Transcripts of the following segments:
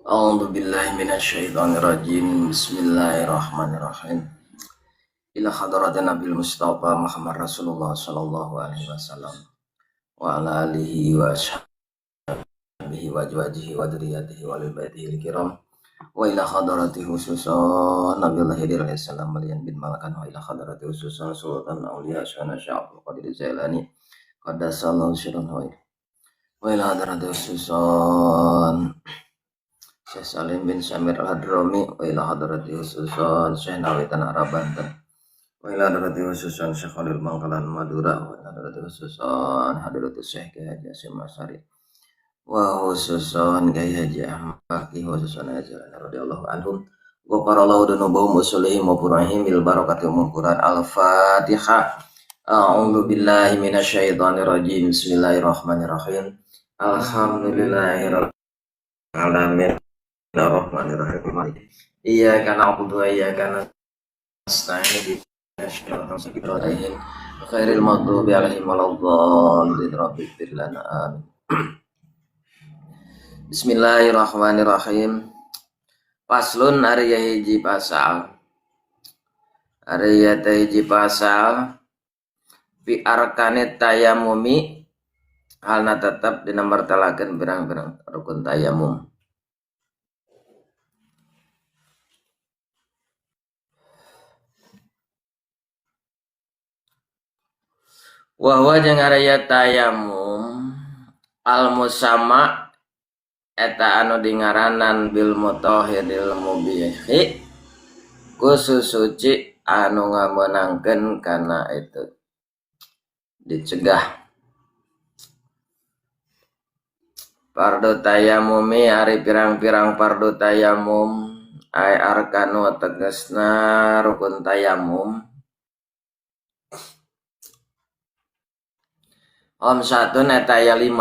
A'udzu billahi minasyaitonir rajim. Bismillahirrahmanirrahim. Ila hadratin Nabil Mustafa Muhammad Rasulullah sallallahu alaihi wasallam wa ala alihi wa ashabihi wa azwajihi wa dzurriyyatihi wa ahli baitihi kiram wa ila hadrati khususan Nabiullah Khidir alaihi salam Malian bin Malakan wa ila hadrati khususan Sultan Auliya Syana Syekh Abdul Qadir Jailani qaddasallahu sirrahu wa ila hadrati khususan Syekh Salim bin Samir Al-Hadrami wa ila hadrati khususan Syekh Nawawi Tanah Arab Banten wa ila hadrati khususan Syekh Khalil Bangkalan Madura wa ila hadrati khususan hadrati Syekh Kiai Haji Hasyim Asy'ari wa khususan Kiai Haji Ahmad Baqi khususan Haji radhiyallahu anhum ghafarallahu dzunubahum wa sulihim wa furahim bil barakati umul Quran. Al-Fatihah. A'udzu billahi minasyaitonir rajim. Bismillahirrahmanirrahim. Alhamdulillahirabbil alamin. Bismillahirrahmanirrahim. Iyyaka na'budu wa iyyaka nasta'in. Ihdinas ghairil maghdubi 'alaihim waladdallin. Rabbighfir lana amin. Bismillahirrahmanirrahim. Paslon ari hiji pasal. Ari hiji pasal fi arkanit tayamumi halna tetep dina martelakeun pirang-pirang rukun tayamum. Wa huwa jeung ari tayamum al musamma eta anu dingaranan bil mutahhiril mubihi khusus suci anu ngameunangkeun kana itu dicegah. Fardu tayamumi ari pirang-pirang fardu tayamum ai arkanu tegasna rukun tayamum. Khamsatun eta aya 5.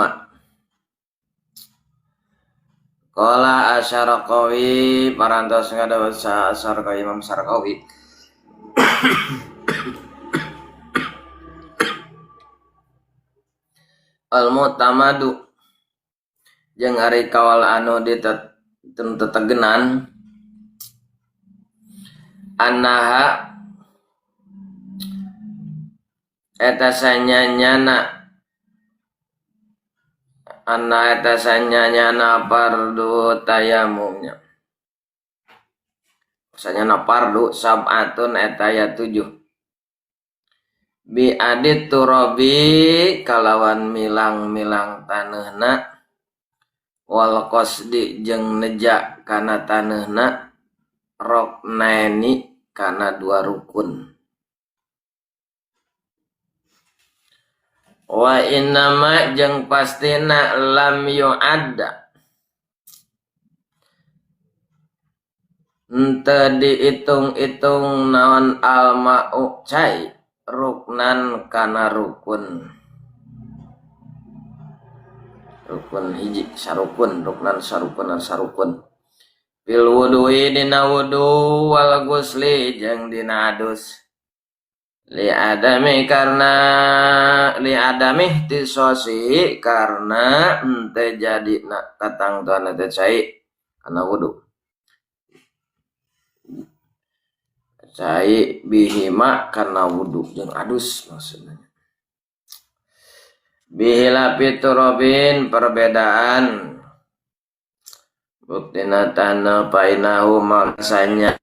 Qala Asy-Syarqawi parantos ngadawuh Syarqawi Imam Syarqawi. Al-mu'tamadu jeung ari kaol anu ditetegenan annaha eta sanyanyana anna eta sanyanyana fardu tayamumnya. Sanyana fardu sab'atun eta aya 7. Bi adit turabi kalawan milang-milang taneuhna wal qasdi jeung neja kana taneuhna roknaini kana dua rukun. Wa innama jeung pastina lam yu'adda henteu diitung-itung naon alma'u cai ruknan kana rukun. Rukun hiji sarukun ruknan sarukunan sarukun fil wudu'i dina wudu wal ghusli jeung dina adus li adami karena li adami ihtisosi karena henteu jadi katangtuan teh cai kana wudu cai bihima kana wudu jeung adus maksudna bihilafi turabin perbedaan buktina tanah painahu maksanya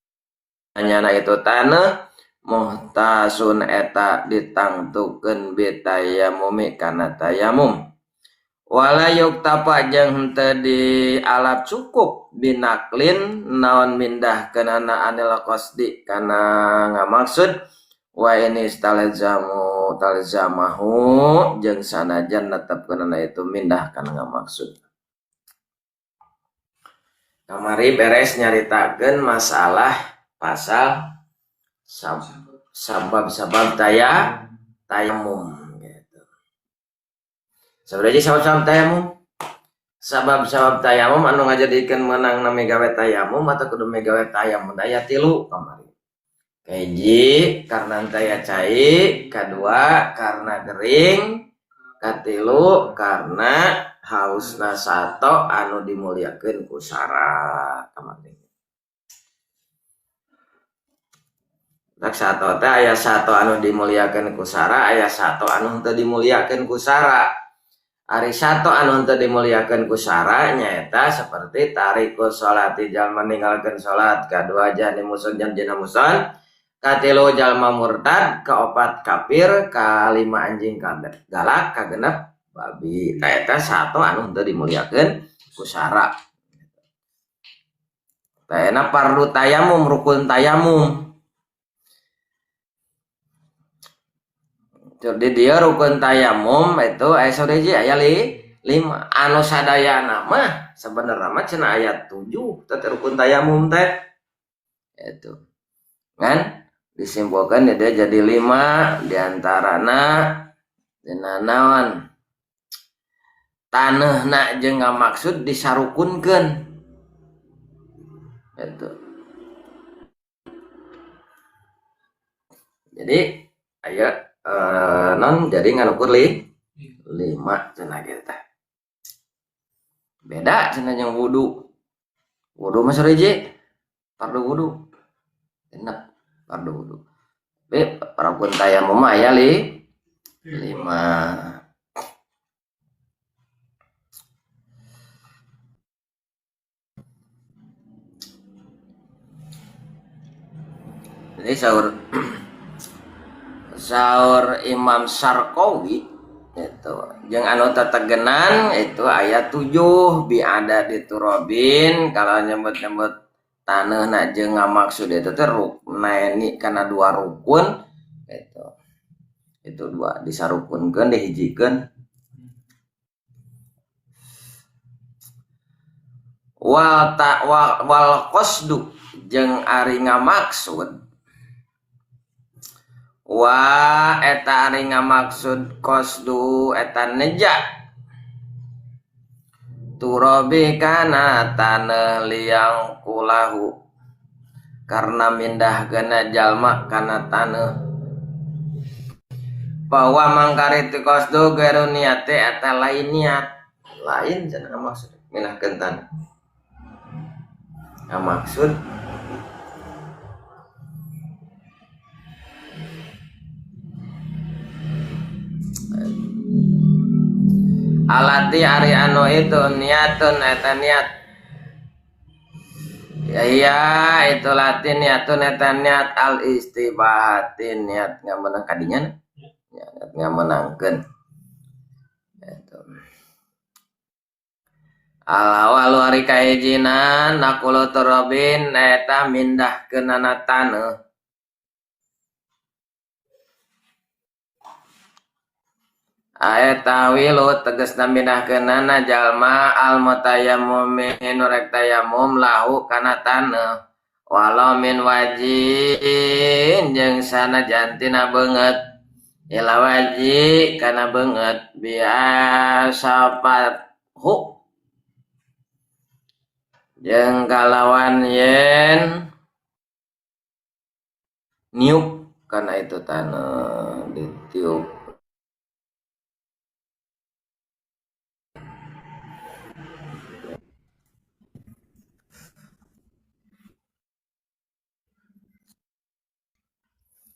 nyana itu tanah muhtasun eta ditangtukeun bitayamumi kana tayamum wala yuktapa jeung henteu dialap cukup binaklin naon mindahkeunana anil qasdi kana ngamaksud wa ini talzamu talzamahu jeung sanajan netepkeunana itu mindah kana ngamaksud. Kamari beres nyaritakeun masalah pasal sabab-sabab tayamum gitu. Sebenarnya sabab-sabab tayamum, sabab-sabab tayamum anu ngajadikeun meunang megawe tayamum atau kudu megawe tayamum aya 3 kamari. Kahiji karena taya cai, kadua karena gering, katilu karena Hausna sato anu dimuliakeun ku sara kamari. Tak sato teh aya sato anu dimuliakeun ku sara, aya sato anu henteu dimuliakeun ku sara. Ari sato anu henteu dimuliakeun ku sara nyaeta seperti tarikus salati jalma ninggalkeun salat, kadua jani muson janjina muson, katilu jalma murtad, kaopat kafir, kalima anjing galak, kagenep babi. Tah eta sato anu henteu dimuliakeun ku sara. Tah eta fardu tayamum, rukun tayamum. Jadi dia rukun tayamum itu aya sareji aya 5 anu sadayana mah sebenarnya mah cenah aya 7 teh rukun tayamum teh. Itu. Kan disimpulkan dia jadi 5 diantarana dina naon? Taneuhna jeung ngamaksud disarukunkeun. Itu. Jadi aya non jadi nganukur 5 cenah kitu teh. Beda cenah jeung wudu. Wudu mah sariji fardu wudu. Genep fardu wudu. Tapi rukun tayamum mah aya 5. Jadi saur Imam Sarkowi itu jeung anu tetegenan itu ayat 7 bi ada di turobin kalau nyebut-nyebut taneuhna jeung ngamaksud itu teh ruknaini kana 2 rukun itu 2 disarukunkeun dihijikeun wal ta wal qasdu jeung ari ngamaksud wa eta ari ngamaksud qasdu eta neja turabi kana taneuh liang kulahu karena mindahkeunna jalma kana taneuh bahwa mangkari ti qasdu gairu niate eta lain niat lain cenah maksud mindahkeun taneuh ngamaksud alati ari anu itu niatun eta niat ya iya itu lati niatun eta niat al istibahatin niat ngamenang kadinya ya, niat ngamenangkeun itu al awalu ari kahijinan naqulu turabin eta mindahkeunana taneuh Ayat tawilu tegasna mindahkeunana jalma al mutayammumi nu rek tayamum lahu kana taneuh walau min wajin jeung sanajan tina beungeut ila waji kana beungeut biasa pathu jeung kalawan yen niup kana itu taneuh ditiup.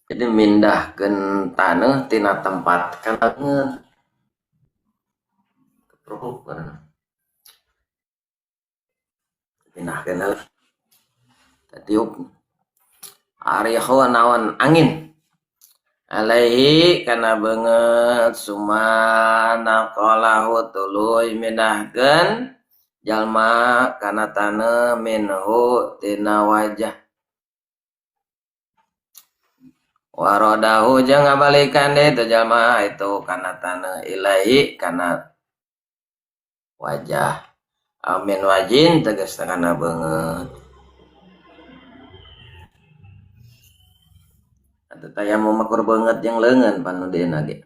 Jadi mindahkeun taneuh tina tempat kana leungeun. Keprok karena pindahkeun lah. Tiup. Arihu naon angin. Alaihi kana beungeut sumana qalahu tuluy mindahkeun jalma kana taneuh minhu tina wajah. Warodahu jeung ngabalikan deui teh jalma itu kana taneuh ilahi kana wajah. Amin wajin tegasna kana beungeut. Atuh tayamum mah kur beungeut jeung leungeun pan nu dieuna ge.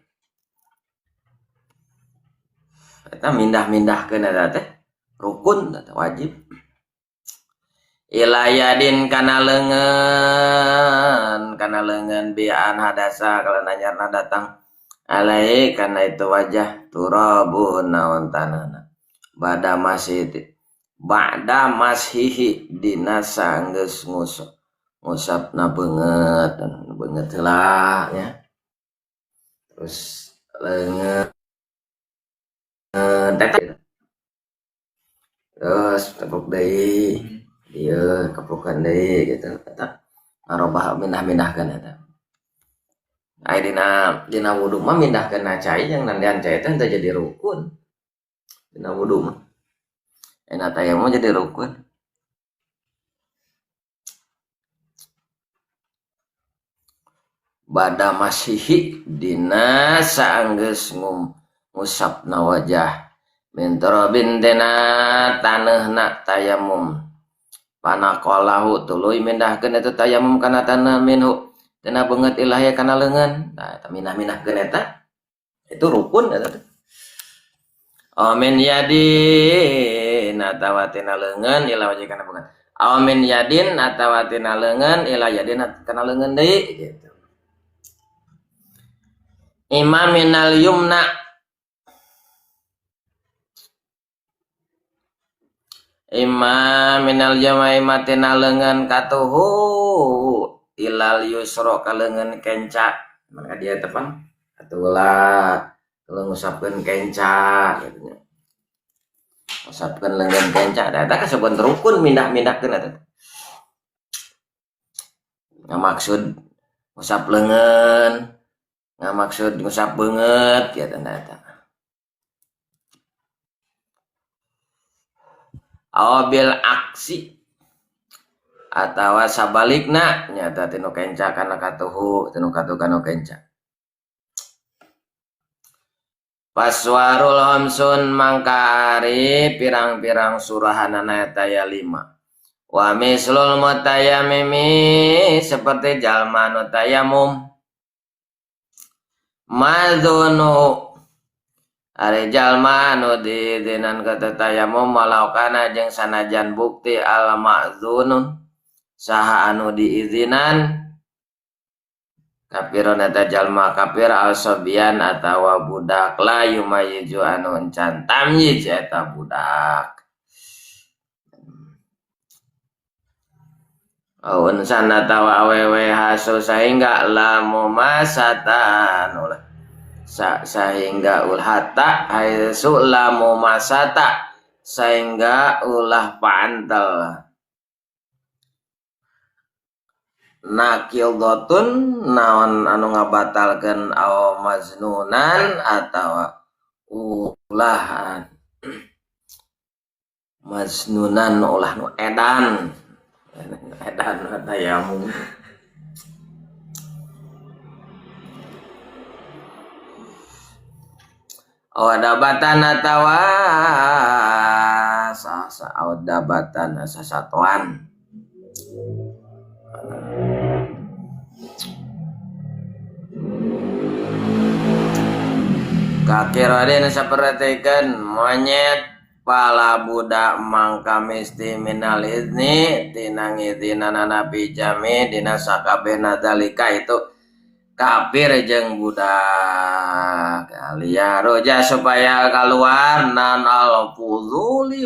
Eta mindah-mindahkeun eta teh rukun eta wajib. Ilayadin kana leungeun bian hadasa kalau nanyarna datang alai kana itu wajah turabun naon tanahna. Bada masih ba'da mashihi dina sanggeus ngusapna beungeut, beungeut heula nya. Terus leungeun terus tepuk deui, ieu kepukan deui gitu eta. Ngarobah mindah-mindahkeun eta. Ai dina wudu mah mindahkeun cai jeung nandian cai teh teu jadi rukun. Dina wudu mah. Enak tayamum jadi rukun. Bada masihi dina saanggeus ngusapna wajah mintorobin dina taneuhna tayamum panaqalahu tuluy mindahkeun eta tayamum kana taneuh minhu dina beungeut ilahi kana leungeun. Nah eta mindah-mindahkeun eta itu rukun eta teh. Amin yadin atawa tina leungeun ila wajah kana beungeut. Amin yadin atawa tina leungeun ila yadin kana leungeun deui gitu. Imam minal yumna imam minal yumna tina leungeun katuhu ilal yusra ka leungeun kenca. Maka dia teh pan atulah kalau ngusapkeun kenca gitu nya. Ngusapkeun leungeun kenca da eta kasebut rukun mindah-mindahkeun eta. Ngamaksud ngusap leungeun, ngamaksud ngusap beungeut gitu na eta. Aw bil aksi atawa sabalikna nyata tinu kenca kana katuhu, tinu katuhu kana kenca. Paswarul hamsun mangkari pirang-pirang surahanana eta ya 5. Wa mislul mutayammimi seperti jalma nu tayamum. Madzunu ari jalma anu diizinan ka tayamum walau kana jeung sanajan bukti al ma'zunun saha anu diizinan kafiron eta jalma kafir al sobian atawa budak la yumayyizu anu encan tamyiz eta budak. Aun sana atawa awewe hasil sehingga la mumasatan ulah sehingga ulhata haisu la mumasata sehingga ulah pantel. Nakildotun naon anu ngabatalkeun aw maznunan atawa ulah maznunan ulah nu edan edan tayamum. Awadabatan atawa sasa awadabatan sasatuan. Kakiradin sapertikeun monyet pala budak mangka misti minal izni tina ngizinanana nabi jami dina sakabehna zalika itu kafir jeung budak liya roja supaya kaluar nan al fuzuli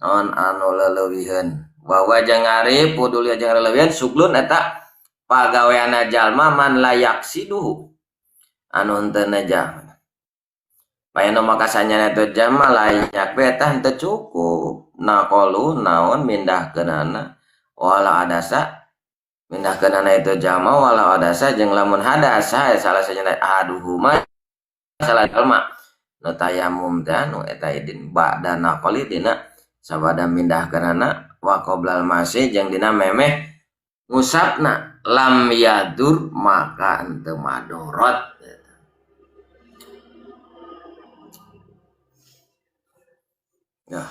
non anu leleuwiheun bahwa jeung ari fuduli jeung leleuwiheun suglun eta pagaweanna jalma man layak siduhu anu henteu najah. Payano makasanya itu jama layak beta henteu cukup. Naqalu naon mindahkeunana wala adasa mindahkeunana itu jama wala adasa jeung lamun hadasa salah sajana aduhuma salah jalma nu tayamum teh nu eta idin ba'da naqali dina sabada mindahkeunana wa qoblal masih jeung dina memeh ngusapna lam yadur maka henteu madorot. Ya.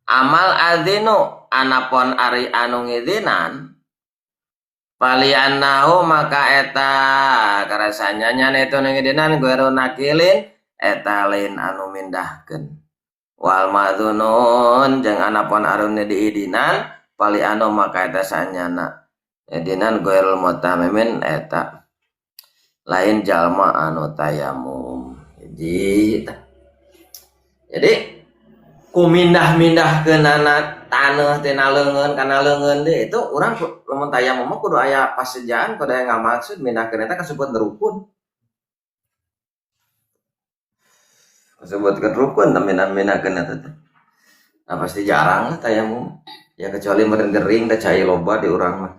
Amal adzinu anapon ari anu ngizinan palianahu maka eta karasanya nya itu ngizinan gueru nakilin eta lain anu mindahkeun wal madzunun jeung anapon arune diidinan paliano maka eta sanyana idinan guerul mutamimin eta lain jalma anu tayamum. Hiji. Jadi ku mindah-mindahkeunana taneuh tina leungeun kana leungeun deui itu urang lamun tayamum mah kudu aya pasejaan, kudu aya ngamaksud mindahkeun eta kasebut rukun. Kasebutkeun rukun tah mindah-mindahkeun eta teh. Nah pasti jarang lah tayamum. Ya kecuali meureun gering teh cai loba di urang mah.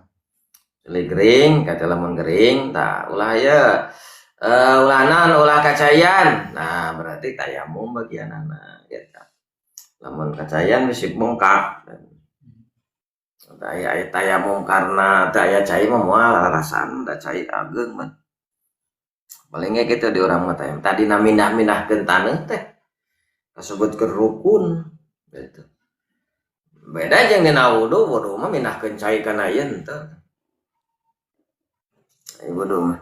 Kecuali gering, kaca lamun gering tah ulah ye. Ulah naon ulah kacayan. Nah berarti tayamum bagianana gitu. Lamun kacayan bisi bengkak. Aya tayamum karena teu aya cai mah moal rarasaan da cai ageung mah. Paling ge kitu di urang mah tayamum. Tadina mindah-mindahkeun taneuh teh kasebutkeun rukun gitu. Beda jeung dina wudu, wudu mah mindahkeun cai kana ieu henteu. Ai wudu mah.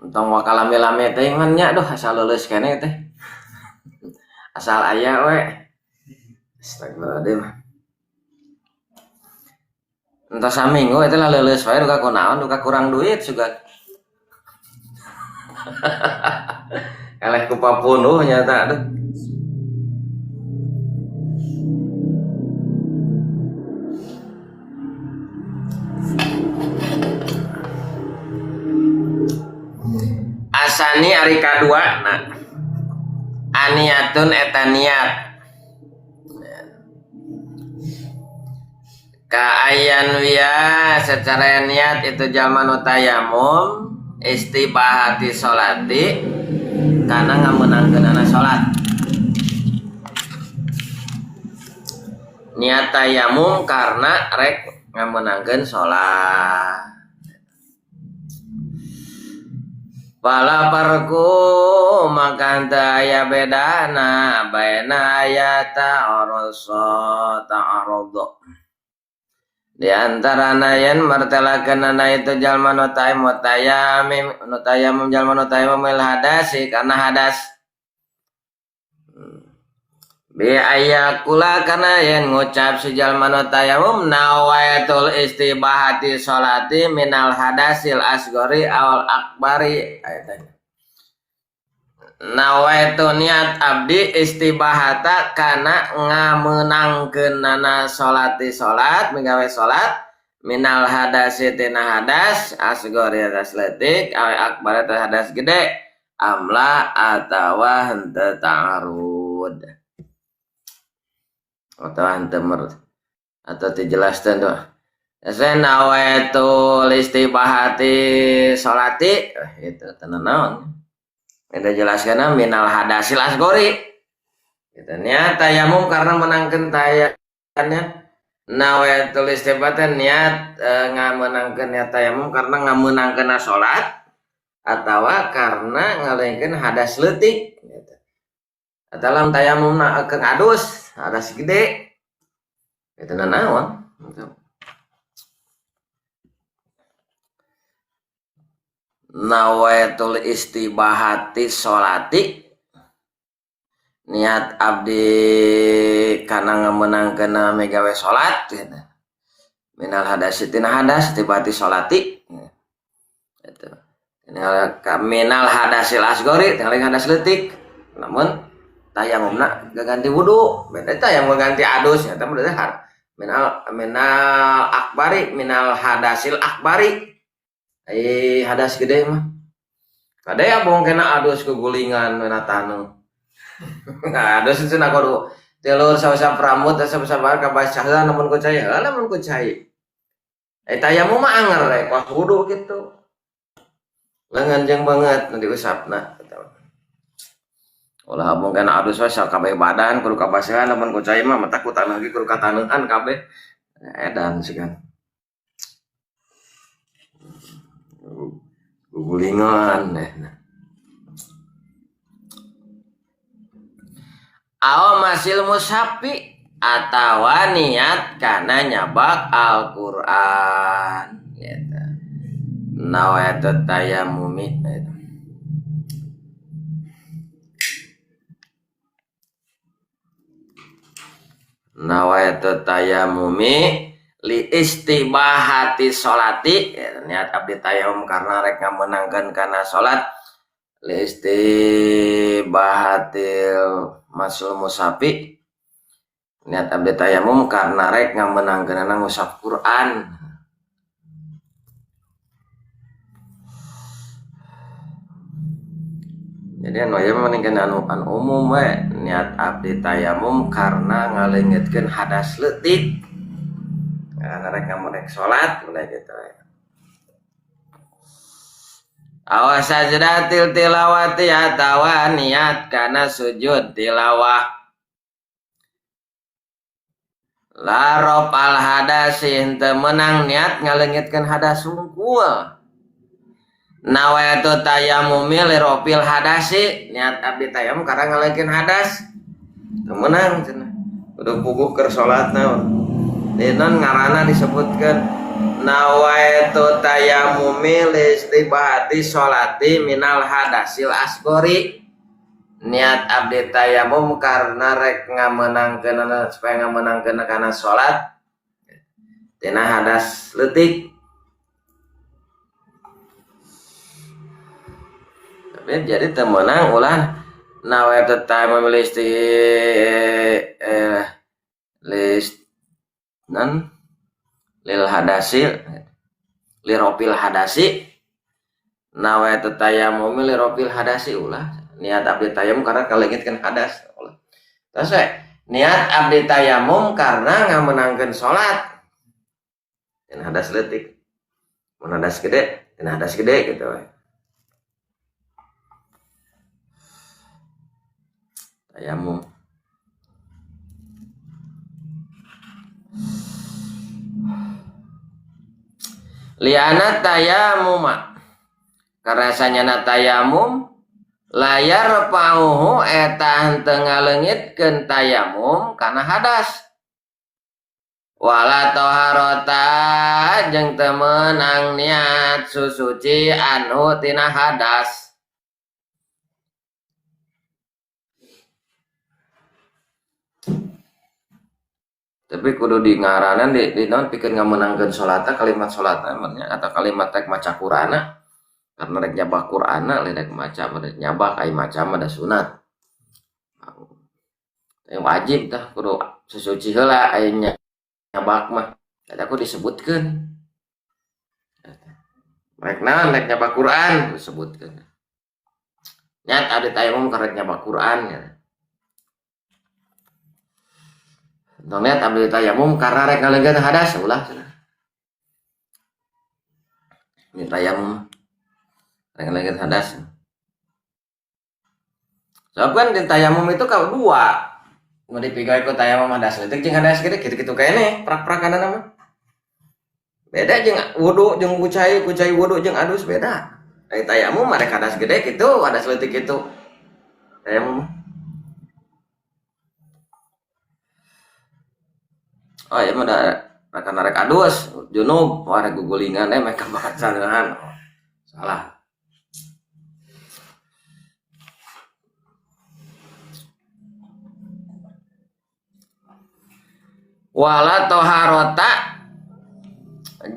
Entong waka lame-lame teh mah nya duh asal leuleus keneh teh. Asal aya we. Astagfirullahaladzim. Entah saminggu eta lah leuleus wae duka kunaon duka kurang duit sugan. Eleh ku papunuh nyata aduh. Asani ari kadua na aniatun eta niat kaayan wia secara niat itu jalma nu tayamum istibahati sholati kana ngamenangkeunana salat. Niat tayamum karena rek ngamenangkeun salat. Pala parku maka teu aya bedana baina ayata arasa ta'arud. Di antarana yen martelakeunana itu jalma nu tayamum nu tayamum jalma nu tayamum mil hadasi karena hadas. Bi ayakula kana yen ngucap si jalma nu tayamum nawaitul istibahati sholati minal hadasil asgori awal akbari. Nawaitu niat abdi istibahata kana ngamenangkeunana sholati sholat migawe sholat minal hadasi tina hadas asgori hadas leutik awe akbar eta hadas gede amla atawa henteu ta'arud atau henteu mer atau dijelaskeun tuh. Saya nawaitu istibahati sholati itu tenan naon. Kita jelaskan minal hadasil asgori. Gitu niat tayamum karena menangkeun tayakannya. Nawaitul istibahati niat ngamenangkeun niat tayamum karena ngamenangkeun salat atawa karena ngalengkeun hadas leutik gitu. Atawa tayamumna keung adus, hadas gede. Itu naon? Gitu. Nawaitul istibahati sholati niat abdi kana ngamenangkeun megawe salat gitu. Minal hadasi tina hadas istibahati sholati gitu. Minal hadasil asgori tinggal hadas leutik namun tayamumna gaganti wudu beda tayamum ganti adus nya teh berarti minal akbari minal hadasil akbari. Ai hadas gede mah. Kade ya bong kena adus kegulingan mena taneuh. Nah, adus cenah kudu tilur sausap rambut sausap kabasah lamun ku cai, heuh lamun ku cai. Tayamum mah anger we kos wudu kitu. Leungeun jeung beungeut nu diusapna. Ulah bong kena adus we sakabeh badan kudu kabasahan lamun ku cai mah mata ku taneuh ge kudu kataneuhan kabeh. Edan sih kan. Gugulingan deh. Aw masil mushafi atawa niat kana nyabak Al-Qur'an gitu. Nawaitu tayammumi gitu. Nawaitu tayammumi Li istibahati sholati, ya, niat abdi tayamum karena rek ngamenangkeun kana salat. Li istibahatil masul musafi, niat abdi tayamum karena rek ngamenangkeunana ngusap Quran. Jadi anu ieu mah mending anu umum we, niat abdi tayamum karena ngaleungitkeun hadas leutik. Karena rek ngamenek salat ulah gitu we. Awas sajdatil tilawati atawa niat kana sujud tilawah. La rafal hadasi henteu meunang niat ngaleungitkeun hadas sungkul. Nawaitu tayammumi li rafil hadasi, niat abdi tayamum karena ngaleungitkeun hadas. Teu meunang cenah. Kudu puguh keur salatna. Dina ngaranna disebutkeun nawaitu tayammumi li istibahati sholati minal hadasil asgori. Niat abdi tayamum karena rek ngamenangkeun supaya ngamenangkeun kana salat tina hadas leutik. Tapi jadi teu meunang ulah nawaitu tayammum li nan lil hadasi li rafil hadasi nawaitu tayammum li rafil hadasi ulah niat abdi tayamum karena kaleungitkeun hadas ulah. Terus we niat abdi tayamum karena ngamenangkeun salat tina hadas leutik, mun hadas gede tina hadas gede gitu we. Tayamum liana tayamuma karena sanyana tayamum layar pauhu eta henteu ngaleungitkeun tayamum kana hadas wala toharota jeung teu meunang niat susuci anu tina hadas. Tapi kudu di ngaranan di naon pikeun ngamenangkeun salatna kalimat salatna nya atau kalimat rek maca Qur'ana karena rek nyabak Qur'ana lain rek maca rek nyabak ai maca mah da sunat. Yang wajib tah kudu susuci heula ai nyabak mah. Eta kudu disebutkeun. Rek naon rek nyabak Qur'an disebutkeun. Niat abdi tayamum karek nyabak Qur'an ya. Tong niat abdi tayamum karena rek ngaleungkeun hadas ulah cenah. Ini tayamum rek ngaleungkeun hadas. Sebab kan di tayamum itu kalau dua mun dipigawe ku tayamum hadas leutik jeung hadas gede kitu-kitu keneh prak-prakanana mah. Beda jeung wudu jeung kucai, kucai wudu jeung adus beda. Ai tayamum mah rek hadas gede kitu, hadas leutik kitu. Tayamum. Oh ya mah da rek rek adus junub wah rek gugulingan meh kabacanehan. Salah. Wala toharota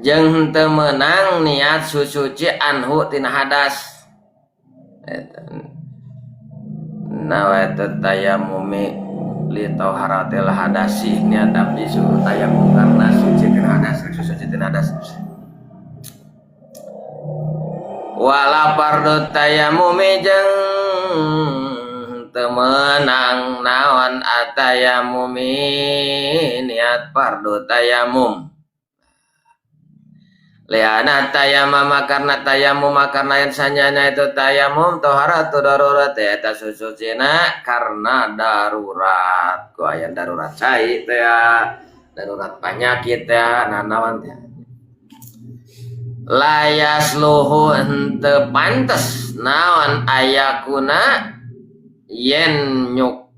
jeung henteu meunang niat susuci anhu tina hadas. Eta nawaitu tayammumi li toharatil hadasi niat abdi suruh tayamum karena suci tina hadas, suci tina hadas. Wala fardu tayammumi jeung teu meunang naon atayamumi niat fardu tayamum. Liana tayamama karena tayamum karena yang sanyana itu tayamum toharatu darurat eta susucina karena darurat. Ku aya darurat cai teh darurat penyakit teh nanaon teh. Layasluhu henteu pantes naon ayakuna yen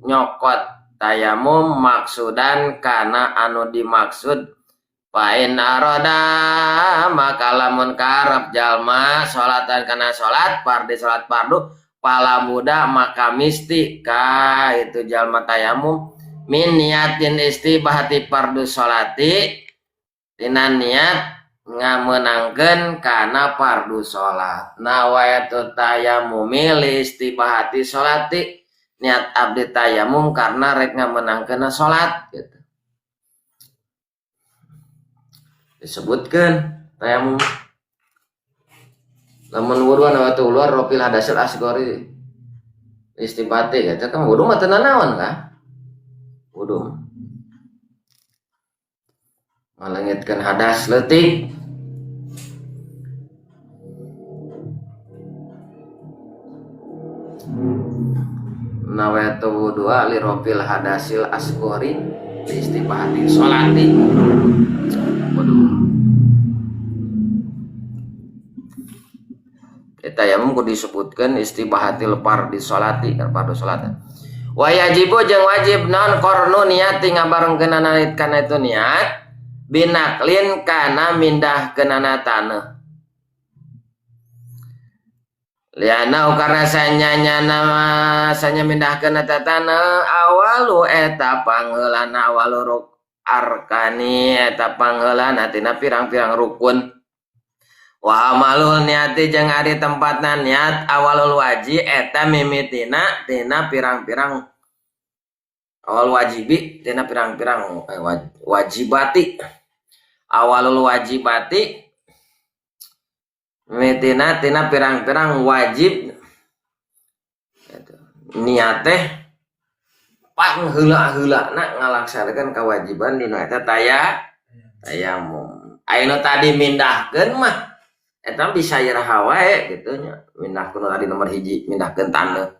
nyokot tayamum maksudan kana anu dimaksud. Pain aroda maka lamun karep jalma salatan kana salat fardu salat fardu pala muda maka misti ka itu jalma tayamum min niatin istibahati fardu salati Tina niat ngamenangkeun kana fardu salat. Nawaitu tayammumi li istibahati salati. Niat abdi tayamum karena rek ngamenangkeun salat gitu. Disebutkeun tayamum. Lamun wudu nawaitu wudu rofil hadasil asgori istibahati gitu kan wudu mah teu nanaon kan? Wudu ngalengitkeun hadas leutik. Nawaitu wudu'a li rofil hadasil asgori li istibahati sholati. Wudu. Tayamum kudu disebutkeun istibahatil fardhi sholati, fardu salat. Wa yajibu jeung wajib naon qarnu niati ngabarengkeunana kana itu niat binaklin kana mindahkeunana taneuh. Liana karena sanyanya sanya mindahkeun eta taneuh awalu eta pangheulana awalu ruk arkani eta pangheulana tina pirang-pirang rukun. Wa amalul niati jeung ari tempatna niat awalul waji eta mimitina tina pirang-pirang awal wajibi tina pirang-pirang wajibati awalul wajibati mimitina tina pirang-pirang wajib niat teh pangheula-heulana ngalaksanakeun kewajiban dina eta tayamum. Aya tadi mindahkeun mah eta bisa iraha wae gitu nya, mindahkeun tadi nomor hiji mindahkeun taneuh.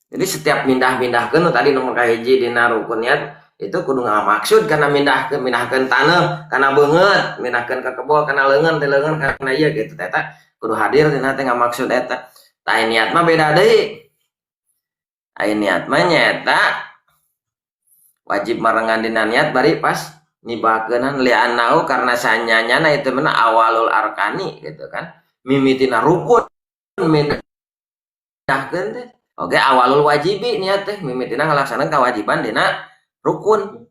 Jadi setiap mindah-mindahkeun tadi nomor kahiji dina rukun niat itu kudu ngamaksud kana mindahkeun, mindahkeun taneuh kana beungeut, mindahkeun ka kebo kana leungeun teh leungeun kana ieu gitu eta kudu hadir dina teh ngamaksud eta. Tah niat mah beda deui. Aya niat mah nyaeta wajib marengan dina niat bari pas nibakeunana li'annahu karena sanyanyana itu mana awalul arkani gitu kan mimitina rukun mindahkeun teh oke awalul wajibi niat teh mimitina ngalaksanakeun kewajiban dina rukun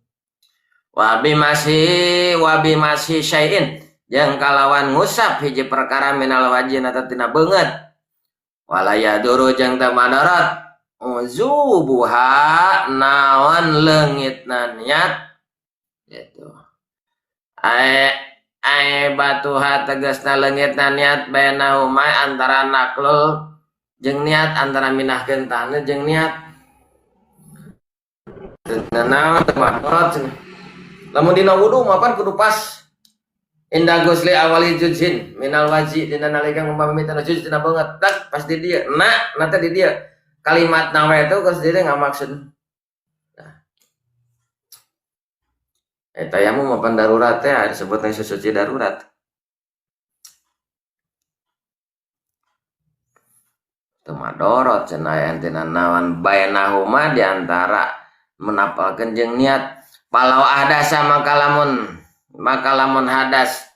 wabi masih syai'in jeung kalawan ngusap hiji perkara minal wajin atau tina beungeut wala yaduru jeung teu madarat uzubuha naon leungitna niat gitu. Ai batuha tegasna leungitna niat bainahuma antara naklul jeung niat antara mindahkeun taneuh jeung niat. Naon teu madarat cenah. Lamun dina wudu mah pan kudu pas inda gusli awali juzin minal waji dina nalika ngumpamina juz dina beungeut tak pas di dieu na teh di dieu kalimat nawa itu geus di dieu ngamaksud. Tayamum mapan darurat teh disebutna suci darurat. Teu madorot cenah aya tina naon bainahuma di antara menapalkeun jeung niat. Palau ahdasa maka lamun hadas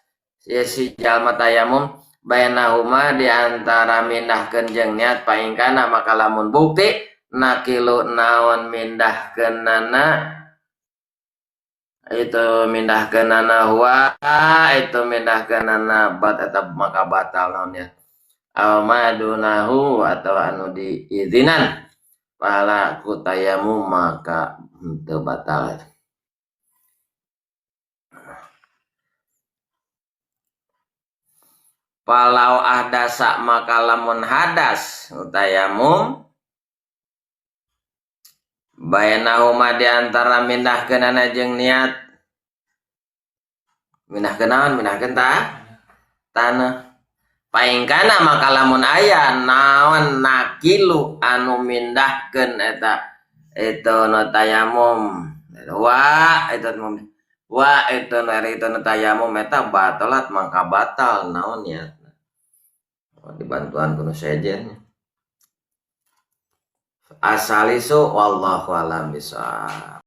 si jalma tayamum bainahuma di antara mindahkeun jeung niat paingkana maka lamun bukti nakilu naon mindahkeunana itu mindahkeunana huwa itu mindahkeunana bat eta maka batal naon ya aw madunahu atau anu diizinan pala ku tayamum maka henteu batal. Palau ahdasa maka lamun hadas tayamum bainahuma di antara mindahkeunana jeung niat mindahkeun naon mindahkeun taneuh paingkana maka lamun aya naon nakilu anu mindahkeun eta itu nu tayamum wa itu wa itu nu itu nu tayamum eta batalat maka batal naon niatna dibantuan kuno sejen asalisu wallahu alam bisawab.